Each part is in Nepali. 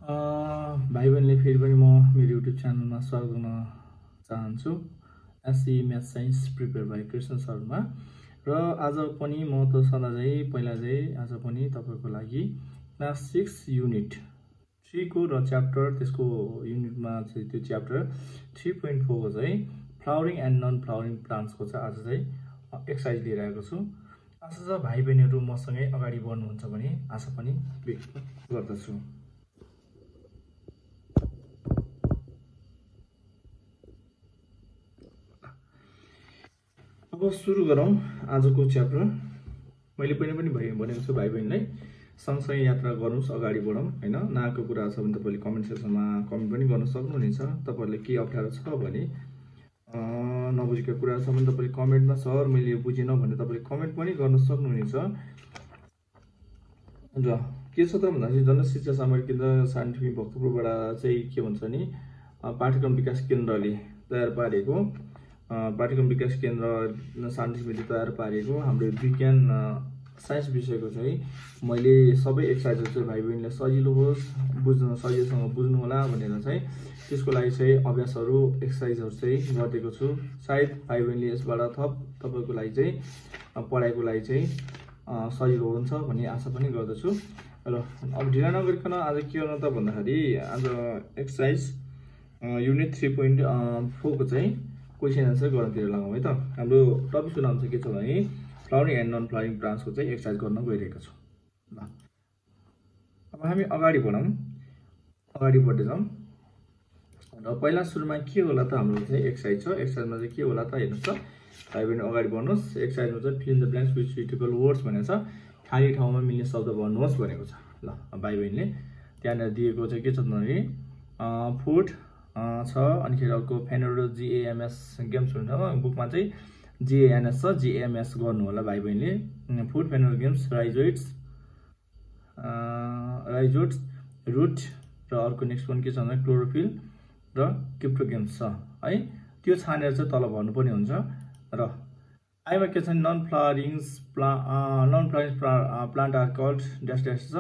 भाइ बहिनीले फेरि पनि म मेरो युट्युब च्यानलमा स्वागत गर्न चाहन्छु। SC math science prepare by Krishna Sharma. र आज पनि म त सदा पहिला आज पनि तपाईँको लागि क्लास 6 युनिट 3 को र च्याप्टर त्यसको युनिटमा चाहिँ त्यो च्याप्टर 3.4 को चाहिँ फ्लावरिङ एन्ड नन फ्लावरिङ प्लान्ट्सको चाहिँ आज एक्सर्साइज लिएर आएको छु। आशा छ भाइ बहिनीहरू मसँगै अगाडि बढ्नुहुन्छ भने आशा पनि व्यक्त गर्दछु। अब सुरु गरौँ आजको च्याप्टर। मैले पनि भनेको छु भाइ बहिनीलाई सँगसँगै यात्रा गरौँ, अगाडि बढौँ हैन। नआएको कुरा छ भने तपाईँले कमेन्ट सेक्सनमा कमेन्ट पनि गर्न सक्नुहुनेछ। तपाईँहरूले के अप्ठ्यारो छ भने नबुझेको कुरा छ भने तपाईँले कमेन्टमा सर मैले यो बुझिनँ भने तपाईँले कमेन्ट पनि गर्न सक्नुहुनेछ। र के छ त भन्दाखेरि जनशिक्षा सामग्री केन्द्र साइन्टिफिक भक्तपुरबाट चाहिँ के भन्छ नि पाठ्यक्रम विकास केन्द्रले तयार पारेको पाठ्यक्रम विकास केन्द्र साइन्टिफिकले तयार पारेको हाम्रो विज्ञान साइन्स विषयको चाहिँ मैले सबै एक्सर्साइजहरू चाहिँ भाइ बहिनीलाई सजिलो होस्, सजिलोसँग बुझ्नु होला भनेर चाहिँ त्यसको लागि चाहिँ अभ्यासहरू एक्सर्साइजहरू चाहिँ गरिदिएको छु। सायद भाइ बहिनीले यसबाट थप तपाईँको लागि चाहिँ पढाइको लागि चाहिँ सजिलो हुन्छ भन्ने आशा पनि गर्दछु। र अब ढिला नगरिकन आज के गर्नु त भन्दाखेरि आज एक्सर्साइज युनिट 3.4 को चाहिँ क्वेसन एन्सर गर्नतिर लगाउँ है त। हाम्रो टपिकको नाम चाहिँ के छ भने फ्लावरिङ एन्ड नन फ्लावरिङ प्लान्ट्सको चाहिँ एक्सर्साइज गर्न गइरहेको छु। ल अब हामी अगाडि बढ्दै जाउँ। र पहिला सुरुमा के होला त हाम्रो चाहिँ एक्सर्साइज छ। एक्सर्साइजमा चाहिँ के होला त हेर्नुहोस् त भाइ बहिनी अगाडि बढ्नुहोस्। एक्सर्साइजमा चाहिँ fill in the blanks with suitable words भनेको छ, खाली ठाउँमा मिल्ने शब्द भन्नुहोस् भनेको छ। ल भाइ बहिनीले त्यहाँनिर दिएको चाहिँ के छ भन्दाखेरि फुड छ, अनिखेरि अर्को फेनोडो GAMS गेम्स हुन्छ बुकमा चाहिँ GANS छ, GAMS गर्नु होला भाइ बहिनीले। फुड फेनोडो गेम्स राइजोइड्स रुट र अर्को नेक्स्ट वान के छ भन्दा क्लोरोफिल र क्रिप्टोगेम्स छ है। त्यो छानेर चाहिँ तल भन्नुपर्ने हुन्छ। र आइमा के छ non flowering plant are called dash dash छ,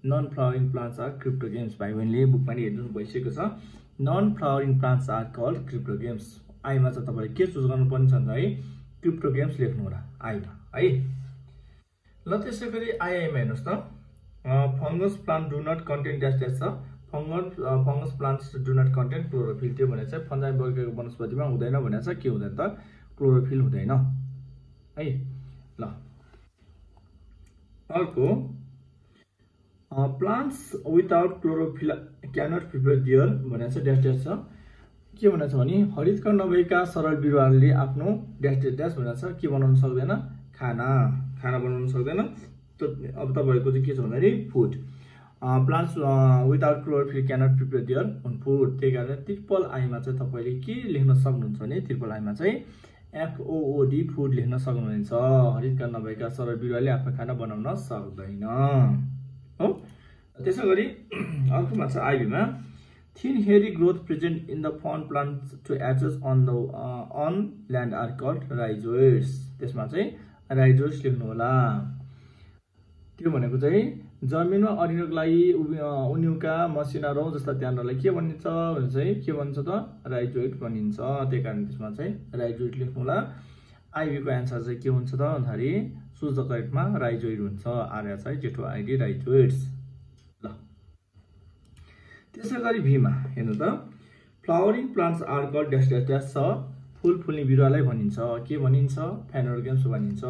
non flowering plants are cryptogams. भाइ बहिनीले बुकमा नि हेर्नु भइसकेको छ। Non flowering plants are called cryptogams. आइमा चाहिँ तपाईँले के चुज गर्नुपर्ने छ भने क्रिप्टोगेम्स लेख्नु होला आइमा है। ल त्यसै गरी आइमा हेर्नुहोस् त fungus plant do not contain dash dash छ, fungus plants do not contain chlorophyll. त्यो भने चाहिँ फन्जाई वर्गको वनस्पतिमा हुँदैन भनेको छ। के हुँदैन त क्लोरोफिल हुँदैन है। ल अर्को plants without chlorophyll cannot prepare their भनेको छ ड्यास ड्यास छ। के भनेको छ भने हरितकर्ण नभएका सरल बिरुवाहरूले आफ्नो ड्यास ड्यास भनेको छ के बनाउन सक्दैन, खाना बनाउन सक्दैन। अब तपाईँहरूको चाहिँ के छ भन्दाखेरि food plants without chlorophyll cannot prepare their food. त्यही कारण ट्रिपल आईमा चाहिँ तपाईँले के लेख्न सक्नुहुन्छ भने ट्रिपल आईमा चाहिँ FOOD फुड लेख्न सक्नुहुन्छ। हरितकर्ण नभएका सरल बिरुवाले आफ्नो खाना बनाउन सक्दैन हो। त्यसै गरी अर्कोमा छ आइबीमा thin hairy growth present in the fern plant to aches on land are called rhizoids. त्यसमा चाहिँ राइजोइड्स लेख्नु होला। त्यो भनेको चाहिँ जमिनमा अडिनको लागि उन्युका मसिना रौँ जस्ता त्यान्द्रलाई के भनिन्छ भने चाहिँ के भन्छ त राइजोइड भनिन्छ। त्यही कारण त्यसमा चाहिँ राइजोइड लेख्नु होला। आइबीको एन्सर चाहिँ के हुन्छ त भन्दाखेरि चुज द करेक्टमा राइजोइड हुन्छ। RHI जेठो आइडी राइजोइड्स। ल त्यसै गरी भीमा हेर्नु त flowering plants are called dash dash dash छ, फुल फुल्ने बिरुवालाई भनिन्छ के भनिन्छ फेनोडोगेम्स भनिन्छ।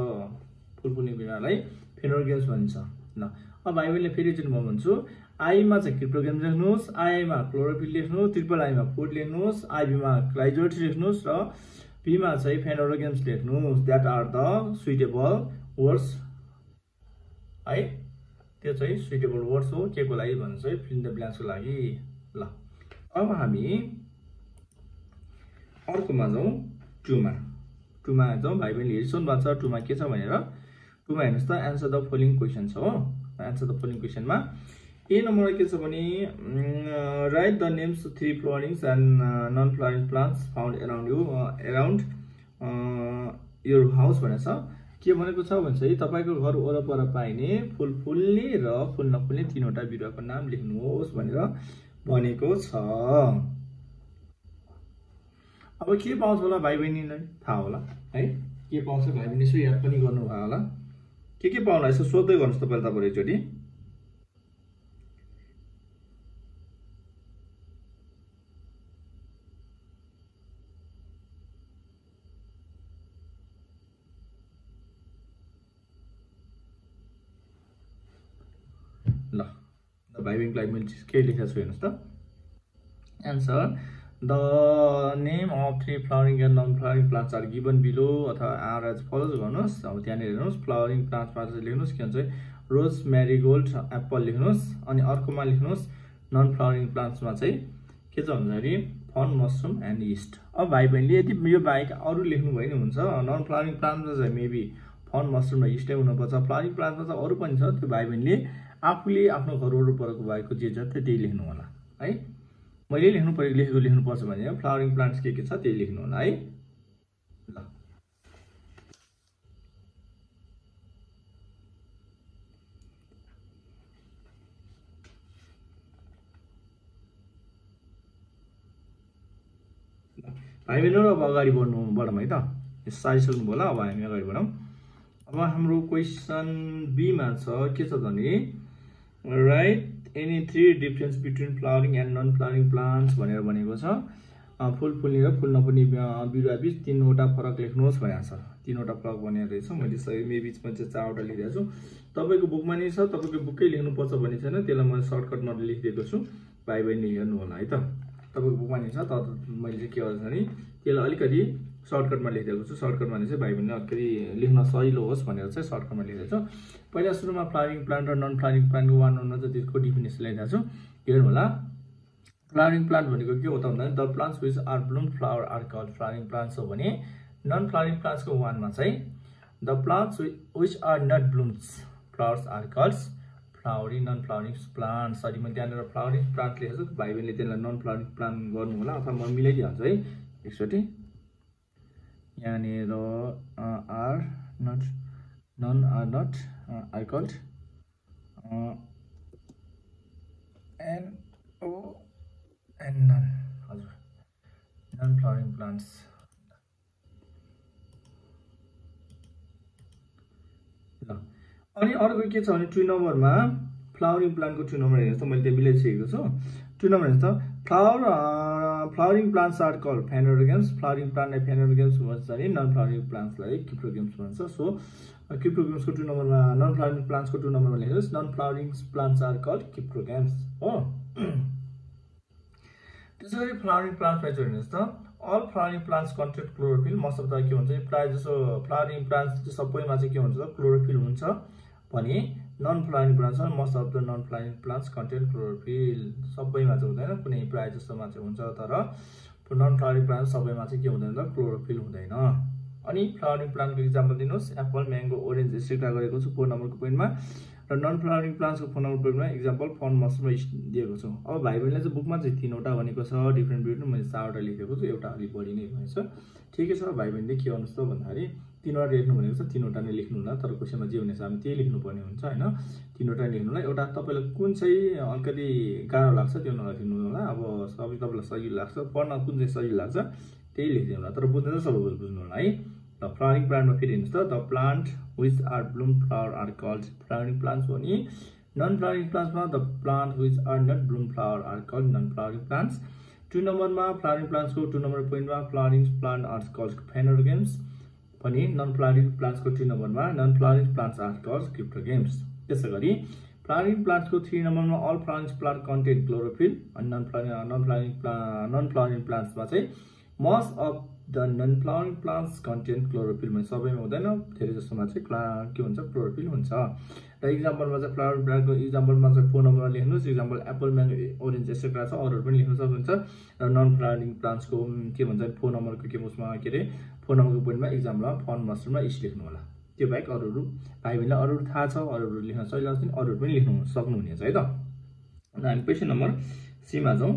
फुल फुल्ने बिरुवालाई फेनोडोगेम्स भनिन्छ। ल अब भाइ बहिनीले फेरि चाहिँ म भन्छु आईमा चाहिँ क्रिप्टोगेम्स लेख्नुहोस्, आईमा क्लोरोफिल लेख्नुहोस्, ट्रिपल आईमा फुड लेख्नुहोस्, आइबीमा राइजोइड्स लेख्नुहोस् र भीमा चाहिँ फेनोडोगेम्स लेख्नुहोस्। That are the suitable words है। त्यो चाहिँ सुइटेबल वर्ड्स हो के को लागि भन्नु चाहिँ फिल इन द ब्ल्याङ्क्सको लागि। ल अब हामी अर्कोमा जाउँ टुमा जाउँ। भाइ बहिनीले हेरिसक्नु भएको छ टुमा के छ भनेर। टुमा हेर्नुहोस् त एन्सर द फलोइङ क्वेसन छ हो। एन्सर द फलोइङ क्वेसनमा ए नम्बरमा के छ भने write the names 3 flowering and non flowering plants found around your house भनेको छ। के भनेको छ भने चाहिँ तपाईको घर वरपर पाइने फुल फुल्ने र फुल नफुल्ने तीनवटा बिरुवाको नाम लेख्नुहोस् भनेर भनेको छ। अब के पाउँछ होला भाइ बहिनीलाई थाहा होला है, के पाउँछ भाइ बहिनी यसो याद पनि गर्नुभयो होला, के पाउला यसो सोध्दै गर्नुहोस् तपाईँले तपाईँ एकचोटि। ल भाइ बहिनीलाई मैले के लेखेको छु हेर्नुहोस् त। Answer the name of 3 flowering and non flowering plants are given below अथवा आर एज फलोज गर्नुहोस्। अब त्यहाँनिर हेर्नुहोस् फ्लावरिङ प्लान्ट्समा चाहिँ लेख्नुहोस् के भन्छ रोज मेरीगोल्ड एप्पल लेख्नुहोस्। अनि अर्कोमा लेख्नुहोस् नन फ्लावरिङ प्लान्ट्समा चाहिँ के छ भन्दाखेरि फन मसरुम एन्ड इस्ट। अब भाइ बहिनीले यदि यो बाहेक अरू लेख्नु भयो नि हुन्छ। नन फ्लावरिङ प्लान्टमा चाहिँ मेबी फन मसरुम र इस्टै हुनुपर्छ। फ्लावरिङ प्लान्टमा चाहिँ अरू पनि छ, त्यो भाइ बहिनीले आफूले आफ्नो घर वरपरको भएको जे छ त्यही लेख्नु होला है। मैले लेख्नुपर्छ भने फ्लावरिङ प्लान्ट्स के छ त्यही लेख्नु होला है। ल भाइ बहिनीहरू अब अगाडि बढौँ है त, सारिसक्नु होला। अब हामी अगाडि बढौँ। अब हाम्रो क्वेसन बीमा छ के छ भने write any 3 difference between flowering and non flowering plants भनेर भनेको छ। फुल फुल्ने र फुल नफुल्ने बिरुवा बीच 3वटा फरक लेख्नुहोस् भनेको छ। 3वटा फरक भनेर रहेछ, मैले सही बीचमा चाहिँ 4वटा लेखिरहेको छु। तपाईँको बुकमा नै छ, तपाईँको बुकै लेख्नुपर्छ भन्ने छैन, त्यसलाई मैले सर्टकटमा लेखिदिएको छु। भाइ बहिनीले हेर्नु होला है त, तपाईँको बुकमा नै छ। तर मैले चाहिँ के गर्छु भने त्यसलाई अलिकति सर्टकटमा लेखिदिएको छु। सर्टकटमा चाहिँ भाइ बहिनीले अलिकति लेख्न सजिलो होस् भनेर चाहिँ सर्टकटमा लेखेको छु। पहिला सुरुमा फ्लावरिङ प्लान्ट र नन फ्लावरिङ प्लान्टको 1-1 चाहिँ त्यसको डिफिनेसन लेखेको छु, हेर्नु होला। फ्लावरिङ प्लान्ट भनेको के हो त भन्दा the plants which are bloom flower are called flowering plants हो भने नन फ्लावरिङ प्लान्ट्सको 1मा चाहिँ the plants which are not blooms flowers are called flowering non flowering plant. Sorry मैले त्यहाँनिर फ्लावरिङ प्लान्ट लेखेको छु, भाइ बहिनीले त्यसलाई नन फ्लावरिङ प्लान्ट गर्नु होला अथवा म मिलाइदिइहाल्छु है एकचोटि। यहाँनिर are not non are not are called and non, हजुर नन फ्लावरिङ प्लान्ट्स। ल अनि अर्को के छ भने 2 नम्बरमा फ्लावरिङ प्लान्टको 2 नम्बर हेर्नुहोस् त, मैले त्यो मिलाइसकेको छु। 2 नम्बर हेर्नुहोस् त flowering plants are called phanerogams. Flowering प्लान्टलाई फेनोडोगेम्स भन्छ भने नन फ्लावरिङ प्लान्ट्सलाई क्रिप्टोगेम्स भन्छ। सो क्रिप्टोगेम्सको 2 नम्बरमा नन फ्लावरिङ प्लान्ट्सको 2 नम्बरमा लेख्नुहोस् non flowering plants are called cryptogams हो। त्यसैगरी फ्लावरिङ प्लान्ट्समा चाहिँ हेर्नुहोस् त all flowering plants contain chlorophyll. Most of the के हुन्छ प्रायः जसो फ्लावरिङ प्लान्ट्स चाहिँ सबैमा चाहिँ के हुन्छ क्लोरोफिल हुन्छ भने non flowering plants most of the non flowering plants contain chlorophyll. सबैमा चाहिँ हुँदैन, कुनै प्रायः जस्तोमा चाहिँ हुन्छ, तर नन फ्लावरिङ प्लान्ट सबैमा चाहिँ के हुँदैन त क्लोरोफिल हुँदैन। अनि फ्लावरिङ प्लान्टको इक्जाम्पल दिनुहोस् एप्पल म्याङ्गो ओरेन्ज यसरी गरेको छु 4 नम्बरको पोइन्टमा। र नन फ्लावरिङ प्लान्ट्सको 4 नम्बर पोइन्टमा इक्जाम्पल फन मसरुम दिएको छु। अब भाइ बहिनीलाई चाहिँ बुकमा चाहिँ 3वटा भनेको छ डिफ्रेन्ट बिट्विन, मैले 4वटा लेखेको छु, एउटा अलिक बढी नै भएछ। ठिकै छ भाइ बहिनीले के गर्नुहोस् त भन्दाखेरि 3वटा लेख्नु भनेको छ 3वटा नै लेख्नु होला, तर क्वेसनमा जे हुनेछ हामी त्यही लेख्नुपर्ने हुन्छ होइन। 3वटा लेख्नु होला। एउटा तपाईँलाई कुन चाहिँ अलिकति गाह्रो लाग्छ त्यो नलेख्नु होला। अब सबै तपाईँलाई सजिलो लाग्छ पढ्न कुन चाहिँ सजिलो लाग्छ त्यही लेखिदिनु होला, तर बुझ्नु चाहिँ सबै बुझ्नु होला है। The flowering plant में फिर हेर्नुहोस् त the plant which are bloom flower are called flowering plants हो नि। non flowering plants मा the plant which are not bloom flower are called non flowering plants। 2 नम्बरमा flowering plants को 2 नम्बर पोइन्टमा flowering plant are called phanerogames पनि non flowering plants को 3 नम्बरमा non flowering plants are called cryptogames। त्यसैगरी flowering plants को 3 नम्बरमा all flowering plant contain chlorophyll अनि non flowering plants मा चाहिँ most of the non flowering plants contain chlorophyll में सबैमा हुँदैन, धेरै जसोमा चाहिँ के हुन्छ क्लोरोफिल हुन्छ। र इक्जाम्पलमा चाहिँ फ्लावरिङ प्लान्टको इक्जाम्पलमा चाहिँ 4 नम्बरमा लेख्नुहोस् example Apple mango orange etcetera छ, अरूहरू पनि लेख्न सक्नुहुन्छ। र नन फ्लावरिङ प्लान्ट्सको के भन्छ 4 नम्बरको के उसमा के अरे 4 नम्बरको पोइन्टमा इक्जाम्पलमा फन मसरुममा इस्ट लेख्नु होला। त्यो बाहेक अरूहरू भाइ बहिनीलाई अरूहरू थाहा छ, अरूहरू लेख्न सजिलो लाग्छ नि अरूहरू पनि लेख्नु सक्नुहुनेछ है त। अनि हामी क्वेसन नम्बर सीमा जाउँ।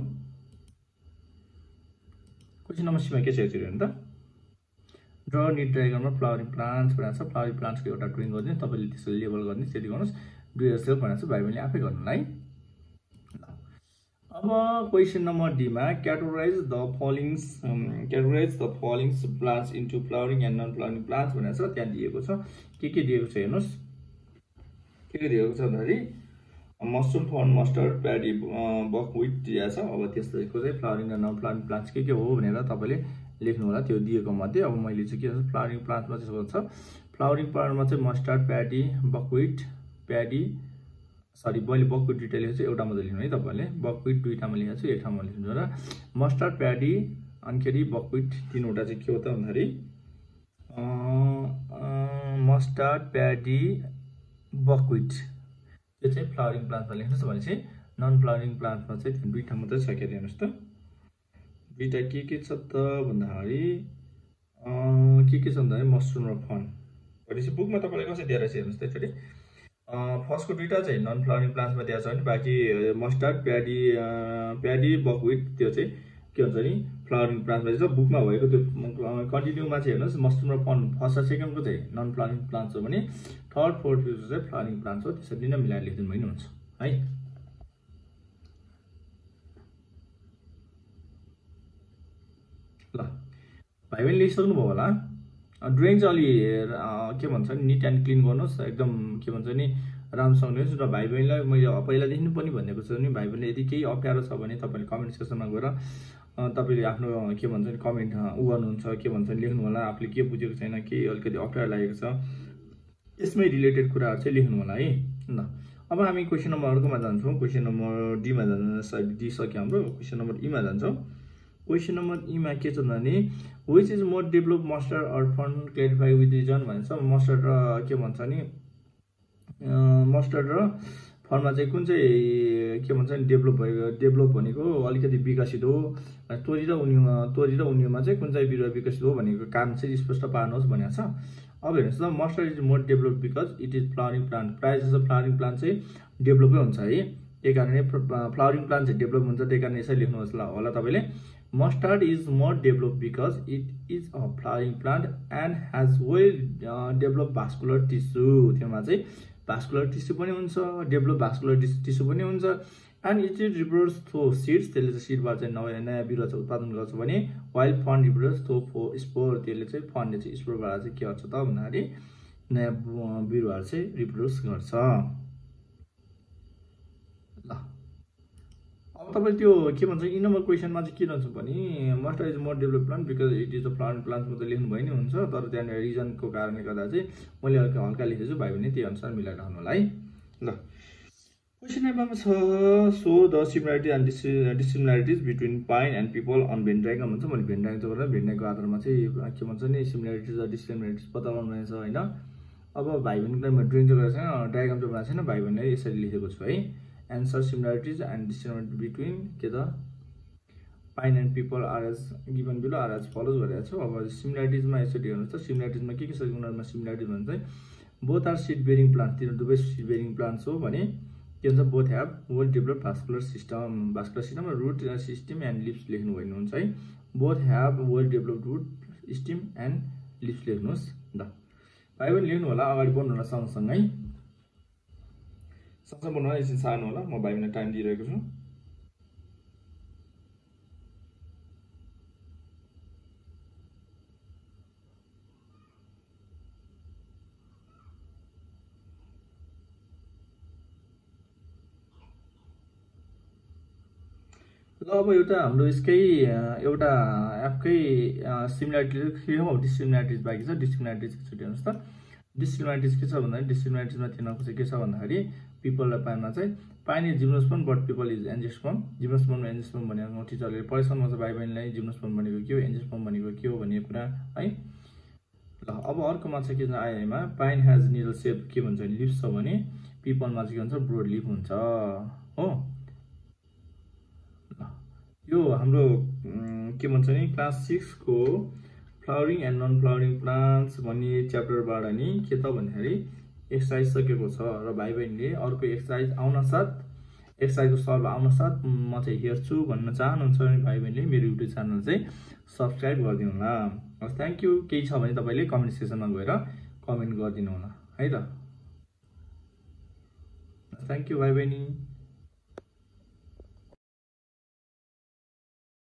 क्वेसन नम्बर सीमा के छ हेर्नु त ड्र नीड डायग्राममा फ्लावरिङ प्लान्ट्स भनेको छ। फ्लावरिङ प्लान्ट्सको एउटा ड्रइङ गरिदिनु, तपाईँले त्यसलाई लेबल गर्ने त्यति गर्नुहोस्। डु योरसेल्फ भनेको छ, भाइ बहिनीले आफै गर्नुलाई। अब क्वेसन नम्बर डीमा categorize the following plants into flowering and non flowering plants भनेको छ। त्यहाँ दिएको छ के दिएको छ हेर्नुहोस्। के दिएको छ भन्दाखेरि मसरुम, फर्न, मस्टर्ड, प्याडी, बकविट दिएको छ। अब त्यसको चाहिँ फ्लावरिङ र नन फ्लावरिङ प्लान्ट्स के हो भनेर तपाईँले लेख्नु होला त्यो दिएको मध्ये। अब मैले चाहिँ के भन्छ फ्लावरिङ प्लान्टमा चाहिँ छ, फ्लावरिङ प्लान्टमा चाहिँ मस्टर्ड, प्याडी, बकविट, प्याडी सरी मैले बकविट दुईटा लेखेको छु, एउटा मात्रै लेख्नु है तपाईँले। बकविट दुईटामा लेखेको छु, एक ठाउँमा लेख्नु र मस्टर्ड, प्याडी अनिखेरि बकविट तीनवटा चाहिँ के हो त भन्दाखेरि मस्टर्ड, प्याडी, बकविट यो चाहिँ फ्लावरिङ प्लान्टमा लेख्नुहोस्। भनेपछि नन फ्लावरिङ प्लान्टमा चाहिँ दुईटा मात्रै छ के हेर्नुहोस् त। दुईटा के छ त भन्दाखेरि के छ भन्दाखेरि मसरुम र फर्न। भनेपछि बुकमा तपाईँलाई कसरी दिएर छ हेर्नुहोस् त एकचोटि। फर्स्टको दुईटा चाहिँ नन फ्लावरिङ प्लान्ट्समा दिएको छ भने बाँकी मस्टर्ड, प्याडी, बकविट त्यो चाहिँ के भन्छ नि फ्लावरिङ प्लान्ट्समा छ। बुकमा भएको त्यो कन्टिन्यूमा चाहिँ हेर्नुहोस् मसरुम र फर्न फर्स्ट र सेकेन्डको चाहिँ नन फ्लावरिङ प्लान्ट्स हो भने थर्ड फोर्थ फिफ्थ चाहिँ फ्लावरिङ प्लान्ट्स हो। त्यसरी नै मिलाएर लेखिदिनु पनि हुन्छ है। ल भाइ बहिनी लेखिसक्नुभयो होला। ड्रइङ चाहिँ अलि के भन्छ नि निट एन्ड क्लिन गर्नुहोस्, एकदम के भन्छ नि राम्रोसँग लेख्नुहोस्। र भाइ बहिनीलाई मैले पहिलादेखि पनि भनेको छु नि, भाइ बहिनीले यदि केही अप्ठ्यारो छ भने तपाईँले कमेन्ट सेक्सनमा गएर तपाईँले आफ्नो के भन्छ नि कमेन्ट गर्नुहुन्छ, के भन्छ लेख्नु होला। आफूले के बुझेको छैन, केही अलिकति अप्ठ्यारो लागेको छ यसमै रिलेटेड कुराहरू चाहिँ लेख्नु होला है। ल अब हामी क्वेसन नम्बर अर्कोमा जान्छौँ। क्वेसन नम्बर डीमा डी सक्यो हाम्रो। क्वेसन नम्बर ईमा जान्छौँ। क्वेसन नम्बर ईमा के छ भने which is more develop mustard or fern clarify with reason भन्छ। मस्टर्ड र के भन्छ नि मस्टर्ड र फर्नमा चाहिँ कुन चाहिँ के भन्छ नि डेभलप भनेको अलिकति विकसित हो। तोरी र उनियोमा चाहिँ कुन चाहिँ बिरुवा विकसित हो भनेको काम चाहिँ स्पष्ट पार्नुहोस् भनेको छ। अब हेर्नुहोस् त mustard is more develop because it is flowering plant. प्रायः जस्तो फ्लावरिङ प्लान्ट चाहिँ डेभलपै हुन्छ है। त्यही कारणले फ्लावरिङ प्लान्ट चाहिँ डेभलप हुन्छ। त्यही कारण यसरी लेख्नुहोस् होला तपाईँले। Mustard is more developed because it is a flowering plant and has well developed vascular tissue. त्यसमा चाहिँ vascular tissue पनि हुन्छ, डेभलप vascular tissue पनि हुन्छ। and it reproduces through seeds, त्यसले चाहिँ सिडबाट चाहिँ नयाँ बिरुवा चाहिँ उत्पादन गर्छ भने while fern reproduces through spore, त्यसले चाहिँ फर्नले चाहिँ स्पोरबाट चाहिँ के गर्छ त भन्दाखेरि नयाँ बिरुवाहरू चाहिँ रिप्रोड्युस गर्छ। ल अब तपाईले त्यो के भन्छ इ नम्बर क्वेशनमा चाहिँ के रहन्छ भने mustard is more develop plant because it is a flowering plant मात्रै लेख्नु भयो नि हुन्छ। तर त्यहाँ रिजनको कारणले गर्दा चाहिँ मैले हल्का लेखेको छु, भाइ भने त्यही अनुसार मिलाएर राख्नु होला है। ल क्वेशन नम्बरमा छ so the similarity and dissimilarities between pine and peepal on Venn diagram भन्छ। मैले भेन डायग्राम गरेर भेन डायग्रामको आधारमा चाहिँ के भन्छ नि सिमिलरिटिज र डिसिमिलरिटिज पत्ता लगाउनु रहेछ हैन। अब भाइ बहिनीलाई म ड्रइङ चाहिँ गरेको छैन, डायग्राम चाहिँ बनाएको छैन, भाइ बहिनीले यसरी लेखेको छु है। Answer similarities and dissimilarities between pine and people are as given below are as follows गरेको छु। अब सिमिलरिटिजमा यसरी हेर्नुहोस् त। सिमिलरिटिजमा के छ उनीहरुमा सिमिलरिटी भन्छ चाहिँ both are seed bearing plant, तिनीहरु दुवै सीड बेरिङ प्लान्ट्स हो भने के भन्छ both have well developed vascular system root system and leaves लेख्नु भन्नुहुन्छ है। Both have well developed root system and leaves लेख्नुहोस्। ल भाइ पनि लेख्नु होला, अगाडि बढ्नु होला सँगसँगै भन्नु होला। एकछिन सार्नु होला, म भाइ बहिनीलाई टाइम दिइरहेको छु। ल अब एउटा हाम्रो यसकै एउटा एफकै सिमिलरिटी हो, डिसिमिलरिटिज बाँकी छ। डिसिमिलरिटिज एकचोटि हेर्नुहोस् त। डिसिमिलरिटिज के छ भन्दाखेरि डिसिमिलरिटिजमा तिनीहरूको चाहिँ के छ भन्दाखेरि पिपल र पाइनमा चाहिँ pine is gymnosperm but peepal is angiosperm. Gymnosperm र एन्जियोस्पर्म भनेको टिचरले पढाइसक्नु छ भाइ बहिनीलाई। जिम्नोस्पर्म भनेको के हो, एन्जियोस्पर्म भनेको के हो भन्ने कुरा है। ल अब अर्कोमा चाहिँ के छ आइमा पाइन हेज निडल सेप के भन्छ भने लिप्स छ भने पिपलमा चाहिँ के भन्छ ब्रोड लिफ हुन्छ हो। यो हाम्रो के भन्छ नि क्लास 6 को flowering and non flowering plants भन्ने च्याप्टरबाट नि के त भन्दाखेरि एक्सरसाइज सकेको छ र भाइ बहिनीले अर्को एक्सरसाइज आउन साथ एक्सर्साइजको सल्भ आउन साथ म चाहिँ हेर्छु भन्न चाहनुहुन्छ भने भाइ बहिनीले मेरो युट्युब च्यानल चाहिँ सब्सक्राइब गरिदिनु होला। हस्, थ्याङ्क यू। केही छ भने तपाईँले कमेन्ट सेक्सनमा गएर कमेन्ट गरिदिनु होला है त। थ्याङ्क यू भाइ बहिनी।